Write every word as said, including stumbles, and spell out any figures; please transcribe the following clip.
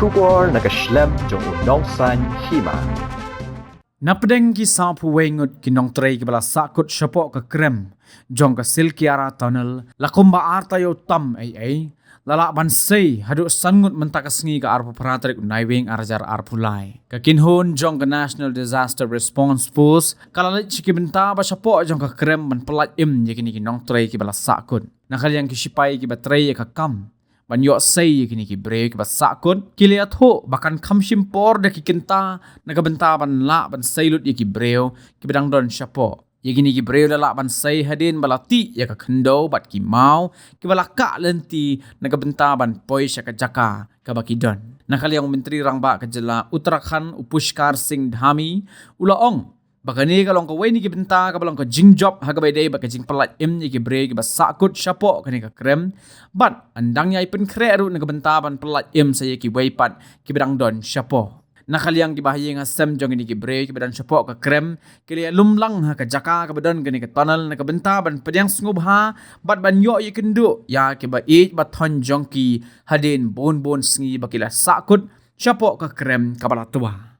Khubor na ka shlem jong u Nongsaiñ Hima. Napdeng ki sawphew wei ngut ki nongtrei kiba la sahkut shapoh ka krem jong ka Silkiara Tunnel la kumba ar taïew tam ei ei la lah ban sei haduh san ngut mynta ka sngi ka arphew phra tarik u Naiwieng ar hajar arphew lai. Ka kynhun jong ka National Disaster Response Force ka la leit sha ki bynta ba shapoh jong ka krem ban pyllait im ïa kine ki nongtrei kiba la sahkut. Na ka liang ki shipai kiba trei ïa ka kam ban ïoh sei ïa kine ki briew kiba sahkut ki la ïathuh ba kan kham shim por da ki kynta na ka bynta ban lah ban sei lut ïa ki briew kiba dang don shapoh. Ïa kine ki briew la lah ban sei hadien ba la tih ïa ka khyndew bad ki maw kiba la kah lynti na ka bynta ban poi sha ka jaka kaba ki don. Na ka liang u Myntri Rangbah ka jylla Uttarakhand u Pushkar Singh Dhami u la ong ba kane ka long kawei na ki bynta kaba long ka jingjop ha kaba ïadei bad ka jingpyllait im ïa ki briew kiba sahkut shapoh kane ka krem bad yn dang ïai pynkhreh ruh na ka bynta ban pyllait im sa ïa kiwei pat kiba dang don shapoh. Na ka liang kiba ha ïing ha sem jong kine ki briew kiba don shapoh ka krem ki la ïalum lang ha ka jaka kaba don kane ka tunnel na ka bynta ban pdiang sngewbha bad ban ïoh ïakynduh ïa kiba ïeit ba thoiñ jong ki hadien bun bun sngi ba ki la sahkut shapoh ka krem kaba la twa.